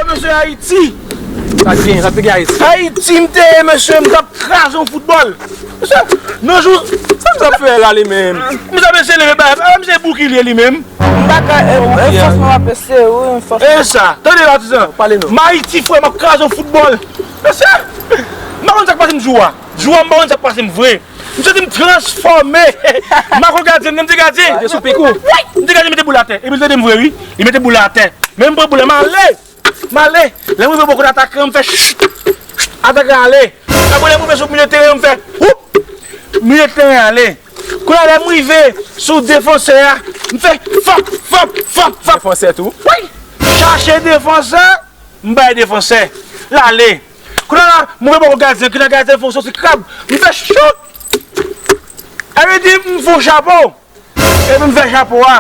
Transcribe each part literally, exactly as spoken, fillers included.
Mesye Ayiti. Sa k gen, sa k te gen Ayiti? Ayiti, m te ye, mesye, m t ap kraze yon foutbòl. Mesye, nan jou, sa m t ap fè la, li menm? Mesye, mesye, leve bay, a, mesye, boukilye li menm. M pa ka, e, e, franchman, m ap eseye, wi, franchman. E sa, tande, patizan. Pale non. M Ayiti, frè, m ap kraze yon foutbòl. Mesye, m pa konn sa k pase m jou a. Jou a, m pa konn sa k pase m vre. M santi m transfòme. M pa konn gadyen, m te gadyen. Te sou pik ou? Wi, m te gadyen, mete boul atè. Epi l tande m vre, wi. Li mete boul la atè. Men m pran boul la, m ale. M ale. Lè m rive bò kote atakan an, m fè chut, chut, atakan an ale. Apre lè m rive sou milye teren an, m fè houp, milye teren an ale. Kounye a, lè m rive sou defansè a, m fè fap, fap, fap, fap. Defansè tou? Wi. Chache defansè, m bay defansè. L ale. Kounye a la, m rive bò kote gadyen, kounye a gadyen fè yon soti krab. M fè chut. Epi di, m fè yon chapo. Epi m fè chapo a.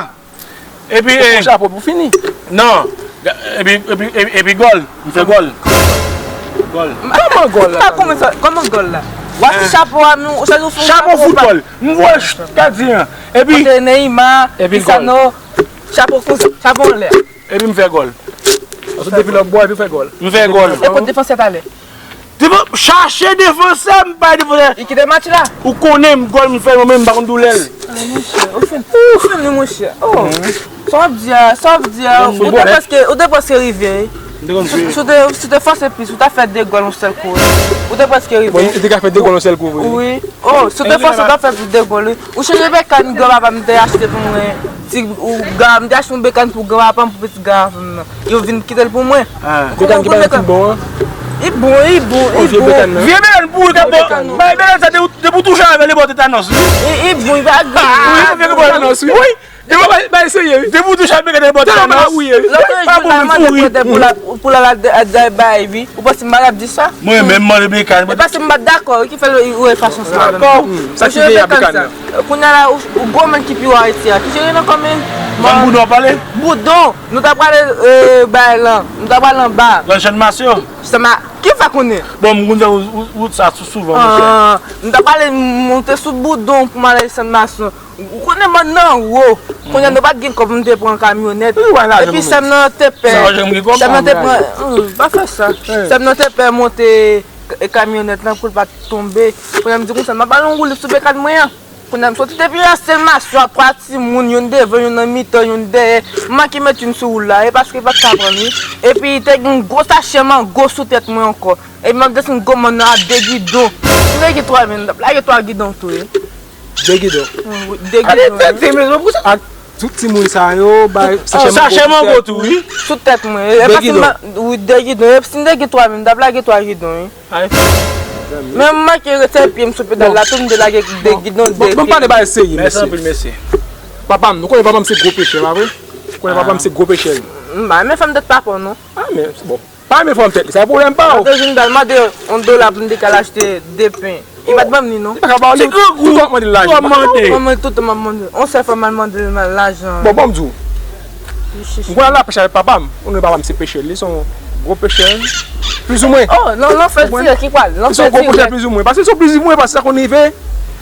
Epi, e, chapo pou fini. Non. Epi, epi, epi, epi gòl. M fè gòl. Gòl. Kòman gòl la? Kòman sa, kòman gòl la? W ap chapo a, nou, sa nou fè chapo foutbòl. M voye ch-, gadyen an. Epi kote Neymar, epi gòl. Cristiano, chapo konsa, chapo anlè. Epi m fè gòl. Ou sot depi lòt bò epi w fè gòl. M fè gòl. E kote defansè t ale? Devan, chache defansè, m bay defansè. Li kite match la. Ou konnen m gòl m fè mwen menm, m pa konn doulè l. Ah, monchè, ou fin, ou fin, wi, monchè. Oh. Sa w ap di a, sa w ap di a, ou te prèske, ou te prèske rive, wi. Si, si w te, si w te fòse plis, ou ta fè de gòl yon sèl kou, wi. Ou te prèske rive. Bon, li te ka fè de gòl yon sèl kou, wi. Wi. Oh, si w te fòse, ou ta fè plis de gòl, wi. Ou chanje bekàn granpapa m te achte pou mwen. Ti, ou, ga-, m te achte yon bekàn pou granpapa m, pou piti gason m nan. Yo vin kite l pou mwen. Ah. Bekàn ki pa janm fin bon an? Li bon, li bon, li bon. Vye bekàn nan. Vye bekàn pou ou, li ka bon. Bay bekàn sa, depi, depi w touche avè l, li ba w tetanòs, wi. Li, li bon, li pa gri. Ah, wi, li ba w tetanòs, wi. Wi. Depi w bay, bay serye, wi. Depi w touche avè l, li ba w tetanòs. Wi. Lòt jou la, m ap mande pou la, pou la, la, la, bay, wi. Ou panse m malad di sa? Mwen menm, mande bekàn. E paske m pa dakò, wi, ki fè l, ou e fason sa. Dakò. Sa ki gen a bekàn nan? Kounye a la, ou, ou gwo moun ki pi wo Ayiti a. Ki jere nan kòm li? Zanm Boudon pale? Boudon. Nou ta prale, e, bay lan. Nou ta prale anba. Nan Chanmas yo? Sa ma, ki fè konnen? Bon, m konn fè wout, wout sa sou souvan, monchè. Ah, nou ta prale monte sou Boudon pou m ale Chanmas. Ou konnen mòn nan wo. Kounye a nou pa t gen kòb, nou te pran kamyonèt. Epi sè m nan te pè. Sè m nan te pran, hmm, pa fè sa. Sè m nan te pè monte e kamyonèt lan pou l pa t tonbe. Kounye a m di konsa, m ap al yon woulib sou bekàn mwen an. Kounye a m soti depi Anselmasyon ak twa timoun, youn devan, youn nan mitan, youn dèyè. M manke met youn sou woul la, e paske l pa t ka pran li. Epi te gen yon gwo sachè mango sou tèt mwen ankò. Epi m ap desann gwo mòn nan ak de gidon. M te gen twa men, m t ap lage twa gidon tou, wi. De gidon. Wi, de gidon, wi. Ak tout timoun sa yo, bay sachè mango tou, wi. Sou tèt mwen. E paske m pa, wi, de gidon. E si m te gen twa men, m t ap lage twa gidon, wi. Men m manke retire pye m sou pedal la, tou m te lage de gidon de pye. Bon, bon, pale bagay serye, mesye. Mèsi anpil, mesye. Papa m, nou konnen papa m se gwo pechè, pa vre? Ou konnen papa m se gwo pechè, li. M pa renmen fanm tèt papa w, non. Ah, men, bon. Pa renmen fanm tèt li, sa pwoblèm pa w. Mwen te vin dal mande yon dola pou m te ka al achte de pen. Li pa t ban m li, non. Li pa ka ba w li, tout tan w ap mande l lajan. Tout tan w ap mande. Mwen, mwen, tout tan m ap mande. On sèl fwa m al mande l lajan. Bon, bon, m di w. M konn al lapèch avèk papa m. Ou konnen papa m se pechè, li se yon gwo pechè. Plizoumwen. Oh, non, lanfè dirèk, li pral. Li se yon gwo pechè, plizoumwen. Paske li se plizoumwen, paske sa konn rive.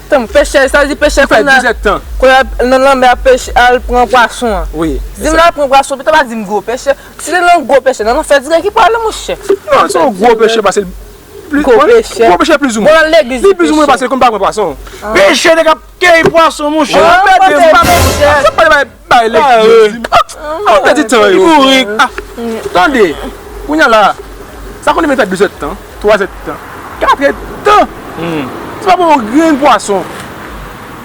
Tann, pechè, sa vle di pechè kounye a, kounye a nan lanmè ap pechè, al pran pwason an. Wi. Di m l al pran pwason, pito pa di m gwo pechè. Si se nan gwo pechè, nan lanfè dirèk li pral, monchè. Non, se yon gwo pechè, paske li pli, gwo pechè, plizoumwen. Bon, nan legliz, li plizoumwen, paske li konn pa pran pwason. Pechè, nèg ap keyi pwason, monchè. Mwen pèdi, m pa pran pwason. Sa pale bay, bay legliz. An pèdi tan yo. Bourik. Tande, kounye a la, sa konn vin fè de zèdtan, twa zèdtan, kat èdtan. Se pa bon yon grenn pwason.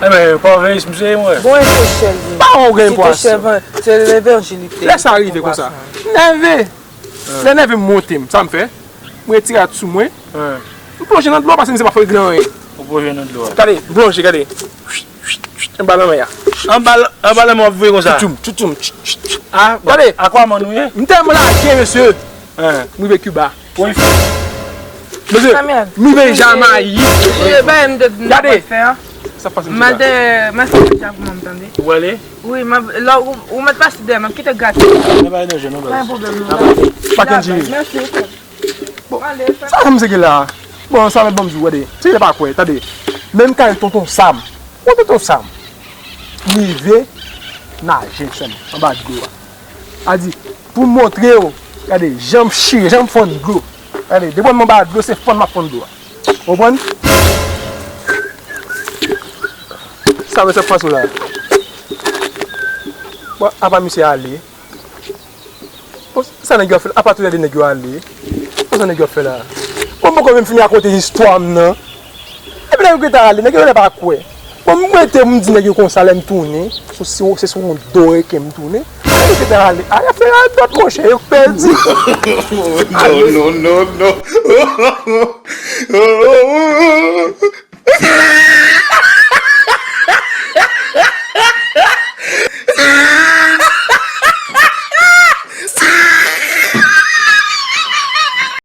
Enben, pa veyis, misye, mwen. Bon, e pechè l ye. Pa yon grenn pwason. Se levanjil li te. Lè sa rive konsa. Nève. Lè nève m monte m, sa m fè? M retire at sou mwen. M plonje nan dlo, paske misye pa fè regle anyen. Ou plonje nan dlo a. Gade, m plonje, gade. Anba lanmè a. Anba, anba lanmè w ap voye konsa. Tchouchoum, tchouchoum. Ah, bon. Gade. Akwaman ou ye? M tèlman lage, mesye. M rive Kiba. Mesye, m rive Jamayik. Gade. Sa pase m Kiba. Mande, mèsi deja pou mwen, tande. Ou ale? Wi, m ap, lè ou, ou mèt pase dèyè, m ap kite gate. Pa gen pwoblèm, non. Pa gen diri. Mèsi. Bon, sa misye gen la? Bon, sa mèt ban m di w, gade. Se lè pa kwè, tande. Menm kay tonton Sam. Ou tonton Sam. M rive naje sèlman, anba dlo a. A di, pou m montre w, Gade, jan m chire, jan m fann dlo. Gade, depi m anba dlo, se fann m ap fann dlo a. Ou konprann? Sa mesye ap pase la. Bon, apa misye ale? Bon, sa nèg yo ap fè la? Apa tout lè de nèg yo ale? Bon, sa nèg yo ap fè la? Bon, m poko menm fini rakonte istwa m nan. Epi nèg yo gentan ale, nèg yo genlè pa kwè. Bon, m rete, m di nèg yo konsa, lè m tounen, se sou, se sou yon do reken m tounen. Nèg yo gentan ale. Ay, afè a dòt, monchè, yo pèdi. Non, non, non, non.